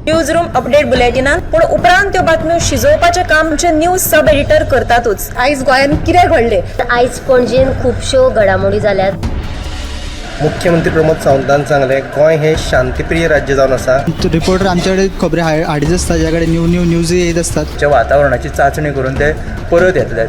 News room update बुलेटिनान. पूण उपरांत त्यो बातम्यो शिजोवपाचें काम आमचे न्यूज सब एडिटर करतातूच. आयज गोंयांत कितें घडलें? आयज पणजेन खुबश्यो घडामोडी जाल्यात. मुख्यमंत्री प्रमोद सावंतान सांगलें, गोंय हें शांतीप्रिय राज्य जावन आसा. रिपोर्टर आमच्याकडे खबरी हाडीत आसता, ज्या कडेन न्यू न्यू न्यूज येत आसतात. वातावरणाची चांचणी करून ते परत येतले.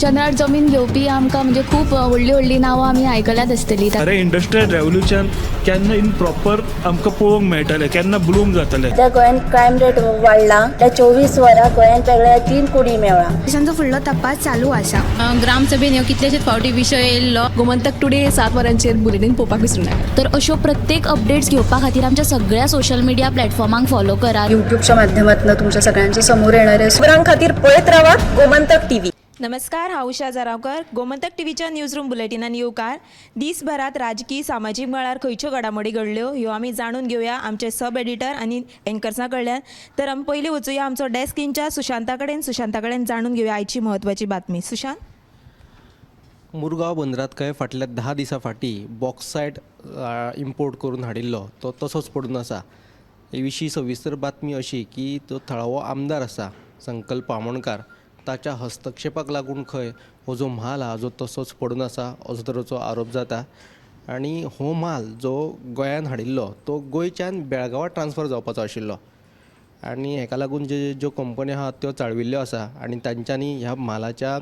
चंद्रार जमीन घेवपी आमकां म्हणजे खूब व्हडलीं व्हडलीं नांवां आमी आयकल्यात आसतलीं. अरे, इंडस्ट्रियल रेवोल्युशन केन्ना इन प्रॉपर आमकां पळोवंक मेळटलें, केन्ना ब्लूम जातलें? सध्या गोंयांत क्रायम रेट वाडला. त्या 24 वरां गोंयांत वेगळ्या तीन कुडी मेवळा. तांचो फुडलो तपास चालू आसा. ग्रामसभेन ह्यो कितलेशेच फावटी विशय येयल्लो. गोमंतक टुडे 7 वरांचेर बुलेटीन पळोवपाक विसरूं नाका. तर अश्यो प्रत्येक अपडेट्स घेवपा खातीर आमच्या सगळ्या सोशल मिडिया प्लॅटफॉर्मांक फॉलो करात. युट्यूबच्या माध्यमातून तुमच्या सगळ्यांच्या समोर येणार आहे. खबरां खातीर पळयत रावात गोमंतक टीव्ही. नमस्कार, हांव उषा जरावकर. गोमंतक टीव्हीच्या न्यूज रूम बुलेटिनान येवकार. दिसभरात राजकी, सामाजीक मळार खंयच्यो घडामोडी घडल्यो ह्यो आमी जाणून घेवया आमचे सब एडिटर आनी एंकर्सां कडल्यान. तर आमी पयलीं वचुया आमचो डेस्क इन्चार्ज सुशांता कडेन. सुशांता कडेन जाणून घेवया आयची म्हत्वाची बातमी. सुशांत. मुरगांव बंदरात खंय फाटल्या 10 दिसां फाटीं बॉक्सायट इम्पोर्ट करून हाडिल्लो, तो तसोच पडून आसा. हे विशीं सविस्तर बातमी अशी की तो थळावो आमदार आसा संकल्प आमोणकार, ताच्या हस्तक्षेपाक लागून खंय हो जो म्हाल आहा जो तसोच पडून आसा, असो तरेचो आरोप जाता. आनी हो म्हाल जो गोंयान हाडिल्लो तो गोंयच्यान बेळगांवां ट्रान्सफर जावपाचो आशिल्लो आनी हेका लागून जे ज्यो कंपनी आहा त्यो चाळविल्ल्यो आसा आनी तांच्यांनी ह्या म्हालाच्या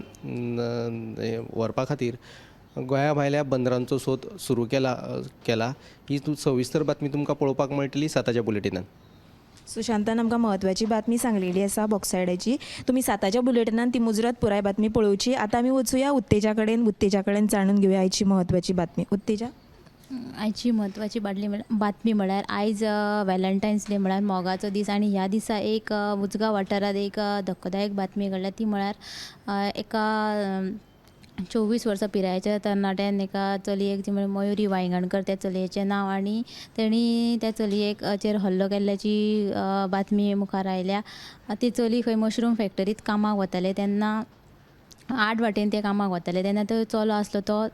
व्हरपा खातीर गोंया भायल्या बंदरांचो सोद सुरू केला. ही सविस्तर बातमी तुमकां पळोवपाक मेळटली 7च्या बुलेटिनान. सुशांतान आमकां म्हत्वाची बातमी सांगलेली आसा बॉक्सायडाची. तुमी 7च्या बुलेटिनान ती मुजरत पुराय बातमी पळोवची. आतां आमी वचुया उत्तेजा कडेन. उत्तेजा कडेन जाणून घेवया आयची म्हत्वाची बातमी. उत्तेजा. आयची म्हत्वाची बातमी म्हळ्यार आयज व्हॅलेंटायन्स डे, म्हळ्यार मोगाचो दीस. आनी ह्या दिसा एक उजगांव वाठारांत एक धक्कोदायक बातमी घडल्या. ती म्हळ्यार एका 24 वर्सां पिरायेच्या तरणाट्यान एका चलयेक, ती म्हळ्यार मयुरी वायंगणकर त्या चलयेचें नांव, आनी तेणी त्या चलयेक चेर हल्लो केल्ल्याची बातमी मुखार आयल्या. ती चली खंय मशरूम फॅक्टरीत कामाक वतालें तेन्ना, आड वाटेन तें कामाक वतालें तेन्ना तो चलो आसलो तो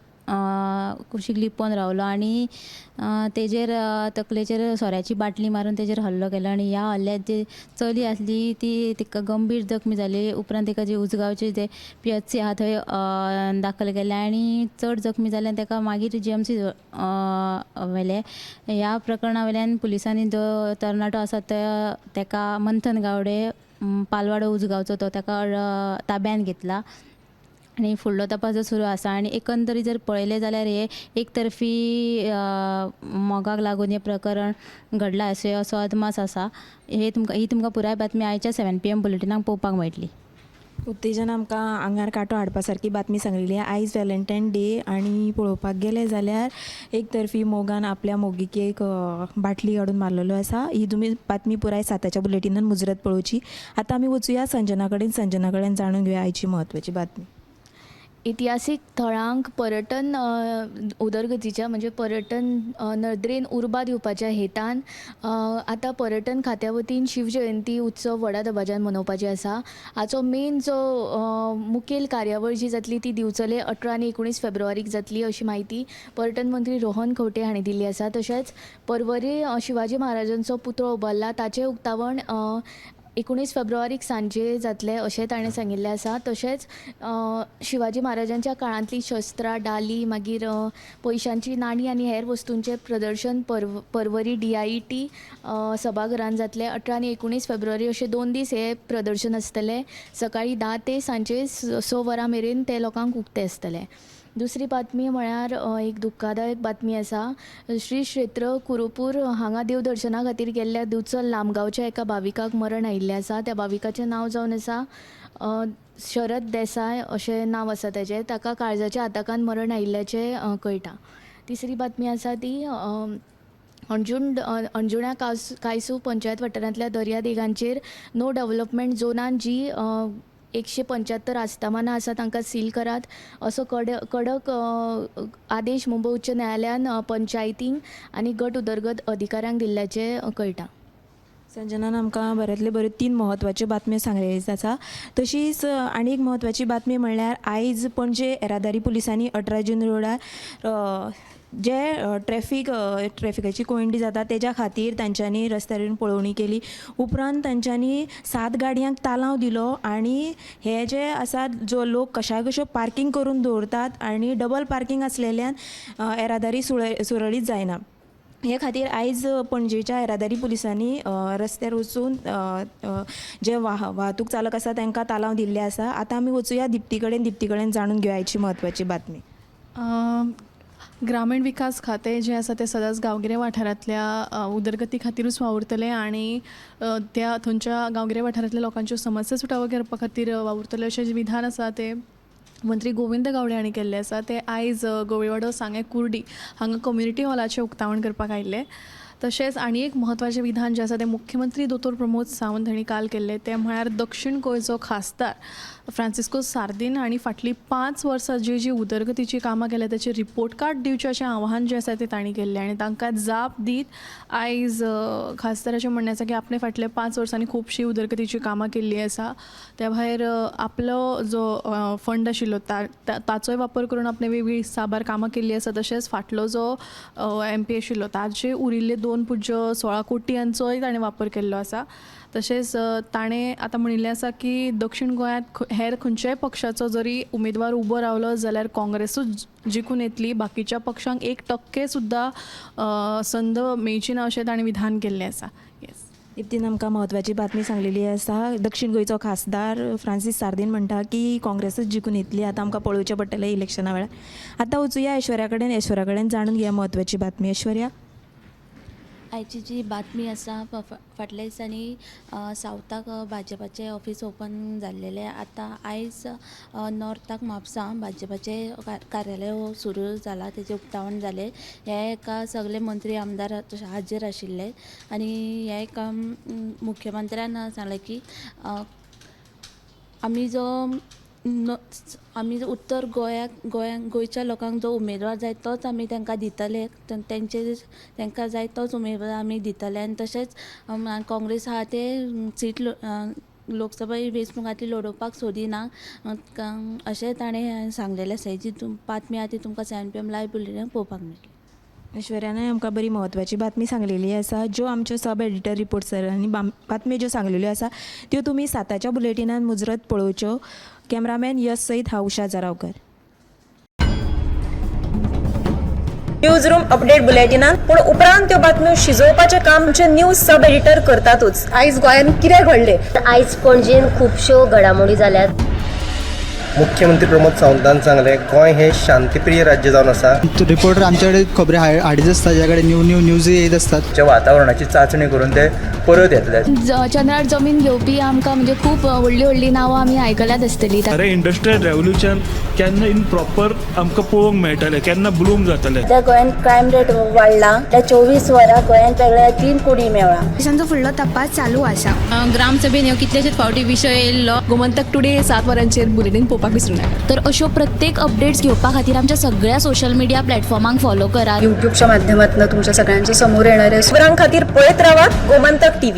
कुशीक लिपोन रावलो आनी तेजेर तकलेचेर सोऱ्याची बाटली मारून तेजेर हल्लो केलो. आनी ह्या हल्ल्यात जी चली आसली ती तिका गंभीर जखमी जाली. उपरांत तिका जी उजगांवचे जे पीएचसी आहा थंय दाखल केलें आनी चड जखमी जाल्यान ताका मागीर जीएमसी व्हेलें. ह्या प्रकरणा वयल्यान पुलिसांनी जो तरणाटो आसा तेका, मंथन गावडे, पालवाडो उजगांवचो तो, ताका ताब्यान घेतला आनी फुडलो तपास जो सुरू आसा. आनी एकंदरीत जर पळयलें जाल्यार हे एक तर्फी मोगाक लागून हें प्रकरण घडलां अशें असो अदमास आसा. हे तुमकां ही तुमकां पुराय बातमी आयच्या 7 पीएम बुलेटिनाक पळोवपाक मेळटली. उत्तेजन आमकां आंगार कांटो हाडपा सारकी बातमी सांगलेली. आयज व्हॅलेंटायन डे आनी पळोवपाक गेलें जाल्यार एक तर्फी मोगान आपल्या मोगिकेक बाटली काडून मारलेलो आसा. ही तुमी बातमी पुराय 7च्या बुलेटिनान मुजरत पळोवची. आतां आमी वचुया संजना कडेन. संजना कडेन जाणून घेवया आयची म्हत्वाची बातमी. इतिहासीक थळांक पर्यटन उदरगतीच्या, म्हणजे पर्यटन नदरेन उर्बा दिवपाच्या हेतान आतां पर्यटन खात्या वतीन शिवजयंती उत्सव व्हडा दबाज्यान मनोवपाचे आसा. हाचो मेन जो मुखेल कार्यावळ जी जातली ती दिवचले 18 आनी 19 फेब्रुवारीक जातली, अशी म्हायती पर्यटन मंत्री रोहन खंवटे हांणी दिल्ली आसा. तशेंच पर्वरे शिवाजी महाराजांचो पुतळो उबारला ताचें उक्तावण 19 फेब्रुवारीक सांजे जातलें अशें ताणें सांगिल्लें आसा. तशेंच शिवाजी महाराजांच्या काळांतलीं शस्त्रां, डाली, मागीर पयशांची नाणीं आनी हेर वस्तूंचें प्रदर्शन पर्वरी डीआयईटी सभाघरांत जातलें. 18 आनी 19 फेब्रुवारी अशे 2 दीस हें प्रदर्शन आसतलें. सकाळीं 10 ते सांजे 6 वरां मेरेन तें लोकांक उक्तें आसतलें. दुसरी बातमी म्हळ्यार एक दुख्खादायक बातमी आसा. श्री क्षेत्र कुरुपूर हांगा देवदर्शना खातीर गेल्ल्या दिवचल लामगांवच्या एका भाविकाक मरण आयिल्लें आसा. त्या भाविकाचें नांव जावन आसा शरद देसाय अशें नांव आसा तेजें. ताका काळजाच्या आताकान मरण आयिल्ल्याचें कळटा. तिसरी बातमी आसा ती अंजुण्या कायसू पंचायत वाठारांतल्या दर्यादेगांचेर नो डेव्हलपमेंट झोनान जी 175 आस्थापनां आसा तांकां सील करात असो कडक आदेश मुंबय उच्च न्यायालयान पंचायतींक आनी गट उदरगत अधिकाऱ्यांक दिल्ल्याचें कळटा. संजनान आमकां बऱ्यांतल्यो बऱ्यो तीन म्हत्वाच्यो बातम्यो सांगलेल्यो आसा. तशीच आनी एक म्हत्वाची बातमी म्हणल्यार आयज पणजे येरादारी पुलिसांनी 18 जून रोडार जे ट्रॅफीक ट्रॅफिकाची कोंयडी जाता तेज्या खातीर तांच्यांनी रस्त्यार येवन पळोवणी केली. उपरांत तांच्यांनी 7 गाडयांक तालांव दिलो आनी हे जे आसात जो लोक कश्या कश्यो पार्कींग करून दवरतात आनी डबल पार्कींग आसलेल्यान येरादारी सुरळीत जायना. हे खातीर आयज पणजेच्या येरादारी पुलिसांनी रस्त्यार वचून जे वाहतूक चालक आसा तांकां तालांव दिल्ले आसा. आतां आमी वचुया दिप्ती कडेन, दिप्ती कडेन जाणून घेवया आयची म्हत्वाची बातमी. ग्रामीण विकास खातें जें आसा तें सदांच गांवगिऱ्या वाठारांतल्या उदरगती खातीरूच वावुरतलें आनी त्या थंयच्या गांवगिऱ्या वाठारांतल्या लोकांच्यो समस्या सुटावो करपा खातीर वावुरतलें अशें जें विधान आसा तें मंत्री गोविंद गावडे हांणी केल्लें आसा. ते आयज गोवेवाडो सांगें कुर्डी हांगा कम्युनिटी हॉलाचें उक्तावण करपाक आयिल्ले. तशेंच आनी एक म्हत्वाचें विधान जें आसा तें मुख्यमंत्री दोतोर प्रमोद सावंत हांणी काल केल्लें, तें म्हळ्यार दक्षीण गोंयचो खासदार फ्रांसिस्को सार्दीन हांणी फाटलीं 5 वर्सां जी जी उदरगतीचीं कामां केल्या ताचें रिपोर्ट कार्ड दिवचें अशें आवाहन जें आसा तें तांणी केल्लें आनी तांकां जाप दीत आयज खासदाराचें म्हणणें आसा की आपणें फाटल्या 5 वर्सांनी खुबशीं उदरगतीचीं कामां केल्लीं आसा. त्या भायर आपलो जो फंड आशिल्लो ताचोय वापर करून आपणें वेगवेगळीं साबार कामां केल्लीं आसा. तशेंच फाटलो जो एम पी आशिल्लो ताचे उरिल्ले 2.16 कोटींचोय ताणें वापर केल्लो आसा. तशेंच ताणें आतां म्हणिल्लें आसा की दक्षीण गोंयांत हेर खंयच्याय पक्षाचो जरी उमेदवार उबो रावलो जाल्यार काँग्रेसूच जिखून येतली, बाकीच्या पक्षांक 1% सुद्दां संद मेळची ना अशें ताणें विधान केल्लें आसा. येस, दिप्तीन आमकां म्हत्वाची बातमी सांगलेली आसा. दक्षीण गोंयचो खासदार फ्रांसीस सार्दीन म्हणटा की काँग्रेसूच जिखून येतली. आतां आमकां पळोवचें पडटलें इलेक्शना वेळार. आतां वचुया ऐश्वर्या कडेन, ऐश्वर्या कडेन जाणून घेया म्हत्वाची बातमी. ऐश्वर्या, आयची जी बातमी आसा फाटल्या दिसांनी सावथाक भाजपाचें ऑफिस ओपन जाल्लेलें, आतां आयज नॉर्थाक म्हापसा भाजपाचें कार्यालय सुरू जालां, तेजें उक्तावण जालें. ह्या एका सगळे मंत्री आमदार हाजीर आशिल्ले आनी ह्या एका मुख्यमंत्र्यान सांगलें की आमी जो आमी उत्तर गोंयाक गोंयच्या लोकांक जो उमेदवार जाय तोच आमी तांकां दितले, तांकां जाय तोच उमेदवार आमी दितले. आनी तशेंच काँग्रेस आहा ते सीट लोकसभा वेंचणुकांतली लडोवपाक सोदिना अशें ताणें सांगलेलें आसा. ही जी बातमी आहा ती तुमकां 7 PM live बुलेटिनाक पळोवपाक मेळटली. ऐश्वर्यानय आमकां बरी म्हत्वाची बातमी सांगलेली आसा. ज्यो आमच्यो सब एडिटर रिपोर्टरांनी बातमी ज्यो सांगलेल्यो आसा त्यो तुमी 7च्या बुलेटिनान मुजरत पळोवच्यो. कॅमरामॅन यश सयत हांव Usha Jaravkar. News room update बुलेटिनान पूण उपरांत त्यो बातम्यो शिजोवपाचें काम आमचे न्यूज सब एडिटर करतातूच. आयज गोंयांत कितें घडलें? आयज पणजेन खुबश्यो घडामोडी जाल्यात. मुख्यमंत्री प्रमोद सावंतान सांगलें गोंय हें शांतीप्रिय राज्य जावन आसा. रिपोर्टर आमच्याकडे खबरी हाडीत आसता, ज्या कडेन न्यू न्यू न्यूज येत आसतात. वातावरणाची चांचणी करून ते परत येतले. चंद्रार जमीन घेवपी आमकां म्हणजे खूब व्हडलीं व्हडलीं नांवां आमी आयकल्यात आसतलीं. अरे इंडस्ट्रियल रेवोल्युशन केन्ना इन प्रॉपर आमकां पळोवंक मेळटलें, केन्ना ब्लूम जातलें. सध्या गोंयांत क्रायम रेट वाडला. त्या 24 वरां गोंयांत वेगळ्या 3 कुडी मेळ्ळा. पोलिसांचो फुडलो तपास चालू आसा. ग्रामसभेन ह्यो कितलेशेच फावटी विशय येयल्लो. गोमंतक टुडे 7 वरांचेर बुलेटीन पळोवपाक विसरूं नाका. तर अश्यो प्रत्येक अपडेट्स घेवपा खातीर आमच्या सगळ्या सोशल मिडिया प्लॅटफॉर्मांक फॉलो करात. युट्यूबच्या माध्यमातून तुमच्या सगळ्यांच्या समोर येणारे खबरां खातीर पळयत रावात गोमंतक टीव्ही.